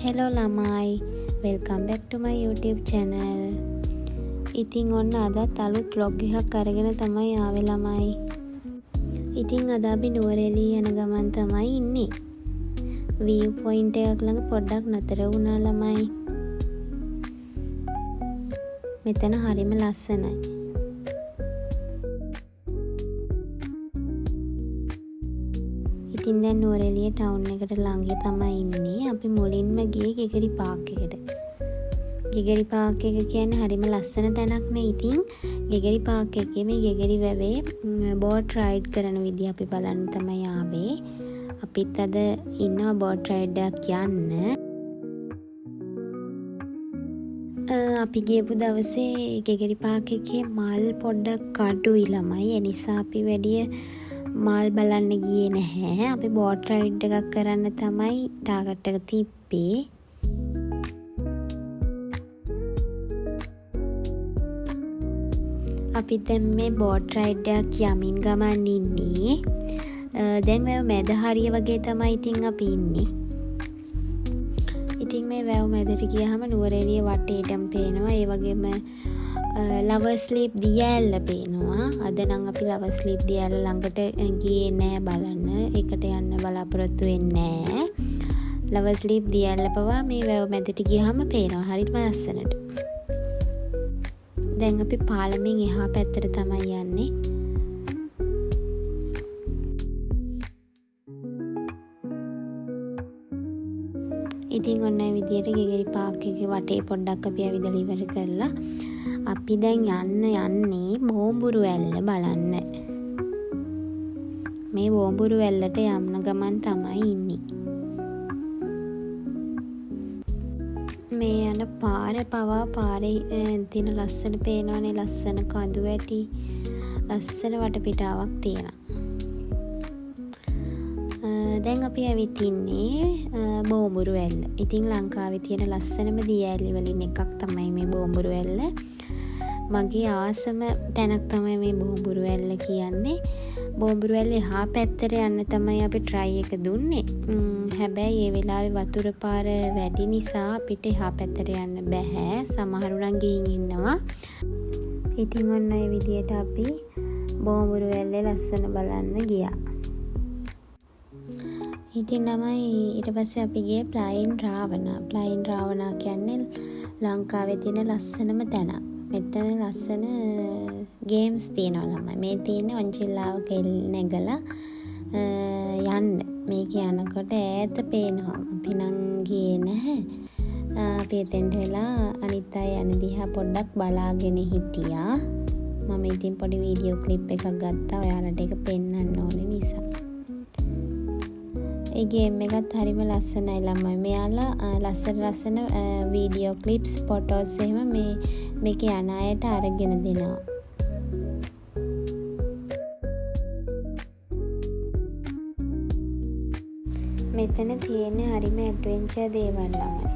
Hello ළමයි, welcome back to my YouTube channel. ඉතින් ඔන්න අදත් අලුත් ව්ලොග් එකක් අරගෙන තමයි ආවේ ළමයි. ඉතින් අද අපි නුවරඑළිය යන ගමන් තමයි ඉන්නේ. වීව් පොයින්ට් එකක් ළඟ පොඩ්ඩක් නතර වුණා ළමයි. මෙතන හරිම ලස්සනයි. ඉතින් දැන් නුවරඑළිය ටවුන් එකට ළඟ තමයි ඉන්නේ. අපි මුලින්ම ගියේ ගෙගරි පාක් එකට. ගෙගරි පාක් එක කියන්නේ හරිම ලස්සන තැනක් නේ. ඉතින් ගෙගරි පාක් එකේ මේ ගෙගරි වැවේ බෝට් රයිඩ් කරන විදිහ අපි බලන්න තමයි ආවේ. අපිත් අද ඉන්නවා බෝට් රයිඩ් එකක් යන්න. අපි ගියපු දවසේ ගෙගරි පාක් එකේ මල් පොඩ්ඩක් අඩුයි ළමයි. ඒ නිසා අපි වැඩිය මල් බලන්න ගියේ නැහැ. අපි බෝට් රයිඩ් එකක් කරන්න තමයි ටාගට් එක තිබ්බේ. අපි දැන් මේ බෝට් රයිඩ් එකක් යමින් ගමන් ඉන්නේ. දැන් වැව මැද හරිය වගේ තමයි ඉතින් අපි ඉන්නේ. ඉතින් මේ වැව් මැදට ගියහම නුවරඑළිය වටේටම පේනවා. ඒ වගේම ලවර්ස් ලීප් දිය ඇල්ල පේනවා. අද නම් අපි ලවර්ස් ලීප් දිය ඇල්ල ළඟට ගියේ නෑ බලන්න. ඒකට යන්න බලාපොරොත්තු වෙන්නේ නෑ. ලවර්ස් ලීප් දිය ඇල්ල පවා මේ වැව් මැදට ගියහම පේනවා හරිම ලස්සනට. දැන් අපි පාලමෙන් එහා පැත්තට තමයි යන්නේ. ඉතින් ඔන්න ඔය විදියට ගෙගරි පාක් එකේ වටේ පොඩ්ඩක් අපි ඇවිදලා ඉවර කරලා අපි දැන් යන්න යන්නේ බෝම්බුරු ඇල්ල බලන්න. මේ බෝම්බුරු ඇල්ලට යන්න ගමන් තමයි ඉන්නේ. මේ යන පාර පවා පාරේ තියෙන ලස්සන පේනවනේ, ලස්සන කඳු වැටි, ලස්සන වටපිටාවක් තියෙනවා. දැන් අපි ඇවිත් ඉන්නේ බෝම්බුරු ඇල්ල. ඉතින් ලංකාවේ තියෙන ලස්සනම දිය ඇලි වලින් එකක් තමයි මේ බෝම්බුරු ඇල්ල. මගේ ආසම තැනක් තමයි මේ බෝම්බුරු ඇල්ල කියන්නේ. බෝම්බුරු ඇල්ල එහා පැත්තට යන්න තමයි අපි ට්‍රයි එක දුන්නේ. හැබැයි ඒ වෙලාවේ වතුර පාර වැඩි නිසා අපිට එහා පැත්තට යන්න බැහැ. සමහරු නම් ගිහින් ඉන්නවා. ඉතින් ඔන්න ඔය විදියට අපි බෝම්බුරු ඇල්ලේ ලස්සන බලන්න ගියා. ඉතින් ළමයි ඊට පස්සේ අපි ගියේ ප්ලයින් රාවණා. ප්ලයින් රාවණා කියන්නේ ලංකාවේ තියෙන ලස්සනම තැනක්. මෙතන ලස්සන ගේම්ස් තියෙනවා ළමයි. මේ තියෙන්නේ ඔන්චිල්ලාවක නැගලා යන්න. මේක යනකොට ඈත පේනවා. අපි නම් ගියේ නැහැ. අපි එතෙන්ට වෙලා අනිත් අය යන දිහා පොඩ්ඩක් බලාගෙන හිටියා. මම ඉතින් පොඩි වීඩියෝ ක්ලිප් එකක් ගත්තා ඔයාලට ඒක පෙන්වන්න ඕනේ නිසා. ඒ ගේම් එකත් හරිම ලස්සනයි ළමයි. මෙයාලා ලස්සන ලස්සන වීඩියෝ ක්ලිප්ස්, ෆොටෝස් එහෙම මේකේ යන අයට අරගෙන දෙනවා. මෙතන තියෙන්නේ හරිම ඇඩ්වෙන්චර් දේවල් ළමයි.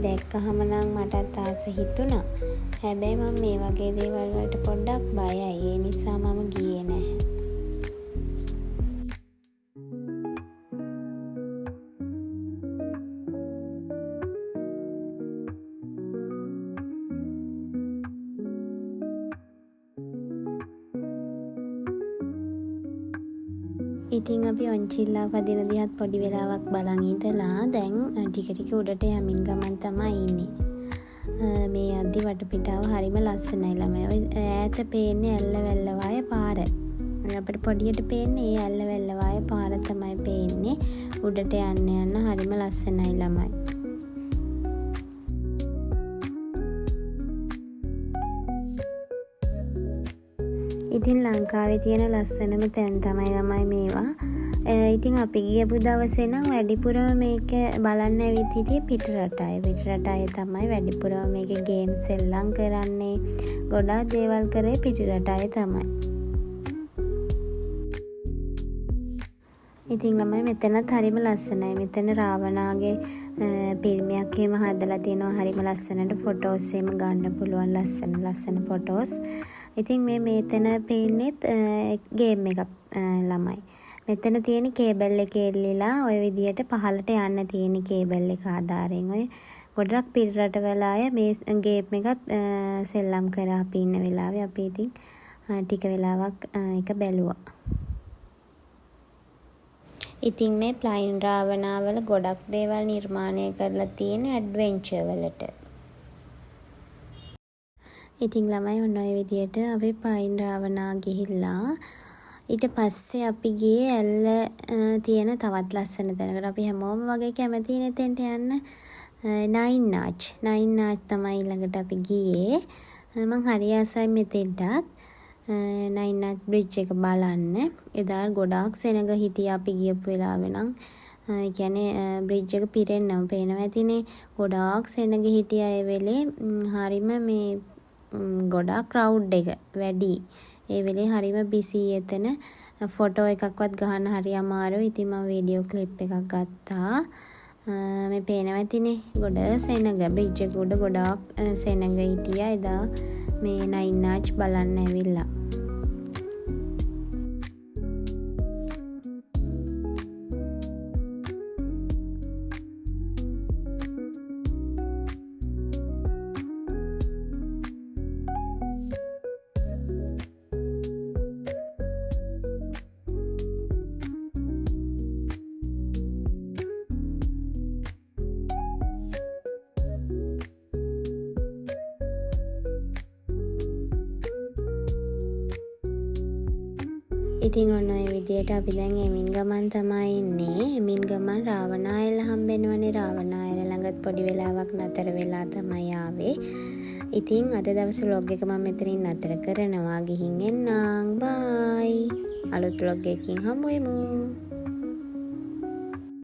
දැක්කහම නම් මටත් ආස හිතුණා. හැබැයි මම මේ වගේ දේවල් වලට පොඩ්ඩක් බයයි. ඒ නිසා මම ගියේ නැහැ. ඉතින් අපි ඔන්චිල්ලා පදින දිහත් පොඩි වෙලාවක් බලන් ඉඳලා දැන් ටික ටික උඩට යමින් ගමන් තමයි ඉන්නේ. මේ යද්දි වටපිටාව හරිම ලස්සනයි ළමයි. ඔය ඈත පේන්නේ ඇල්ල වැල්ලවාය පාර. අපිට පොඩියට පේන්නේ ඒ ඇල්ල වැල්ලවාය පාර තමයි පේන්නේ. උඩට යන්න යන්න හරිම ලස්සනයි ළමයි. ඉතින් ලංකාවේ තියෙන ලස්සනම තැන් තමයි ළමයි මේවා. ඉතින් අපි ගියපු දවසේ නම් වැඩිපුරම මේක බලන්න ඇවිත් හිටියේ පිටරට අය. පිටරට අය තමයි වැඩිපුරම මේක ගේම් සෙල්ලම් කරන්නේ. ගොඩාක් දේවල් කරේ පිටරට අය තමයි. ඉතින් ළමයි මෙතනත් හරිම ලස්සනයි. මෙතන රාවණාගේ පිළිමයක් එහෙම හදලා තියෙනවා හරිම ලස්සනට. ෆොටෝස් එහෙම ගන්න පුළුවන් ලස්සන ලස්සන ෆොටෝස්. ඉතින් මෙතන පේන්නේත් ගේම් එකක් ළමයි. මෙතන තියෙන කේබල් එක එල්ලිලා ඔය විදියට පහළට යන්න තියෙන කේබල් එක ආධාරයෙන්. ඔය ගොඩක් පිටරටවල අය මේ ගේම් එකත් සෙල්ලම් කරා අපි ඉන්න වෙලාවේ. අපි ඉතින් ටික වෙලාවක් ඒක බැලුවා. ඉතින් මේ ෆ්ලයින් රාවණා වල ගොඩක් දේවල් නිර්මාණය කරලා තියෙන්නේ ඇඩ්වෙන්චර් වලට. ඉතින් ළමයි, ඔන්න ඔය විදියට අපි ෆ්ලයින් රාවණා ගිහිල්ලා ඊට පස්සේ අපි ගියේ ඇල්ල තියෙන තවත් ලස්සන තැනකට. අපි හැමෝම වගේ කැමතිනේ එතෙන්ට යන්න. නයින් ආච්. නයින් ආච් තමයි ඊළඟට අපි ගියේ. මං හරි ආසයි මෙතෙන්ටත්. නයින් ආච් බ්‍රිජ් එක බලන්න. එදා ගොඩාක් සෙනග හිටියා අපි ගියපු වෙලාවේ නම්. ඒ කියන්නේ බ්‍රිජ් එක පිරෙන්නම පේනවා ඇතිනේ. ගොඩාක් සෙනග හිටියා ඒ වෙලේ. හරිම මේ ගොඩාක් ක්‍රවුඩ් එක වැඩි. ඒ වෙලේ හරිම බිසී එතන. ෆොටෝ එකක්වත් ගහන්න හරි අමාරුයි. ඉතින් මම වීඩියෝ ක්ලිප් එකක් ගත්තා. මේ පේනවා ඇතිනේ, ගොඩ සෙනග, බ්‍රිජ් එක උඩ ගොඩාක් සෙනග හිටියා එදා මේ නයින් ආච් බලන්න ඇවිල්ලා. ඉතින් ඔන්න ඔය විදියට අපි දැන් එමින් ගමන් තමයි ඉන්නේ. එමින් ගමන් රාවණා ඇල්ල හම්බෙනවනේ. රාවණා ඇල්ල ළඟත් පොඩි වෙලාවක් නතර වෙලා තමයි ආවේ. ඉතින් අද දවසේ ව්ලොග් එක මම මෙතනින් නතර කරනවා. ගිහින් එන්නම්. බයි. අලුත් ව්ලොග් එකකින් හමු වෙමු.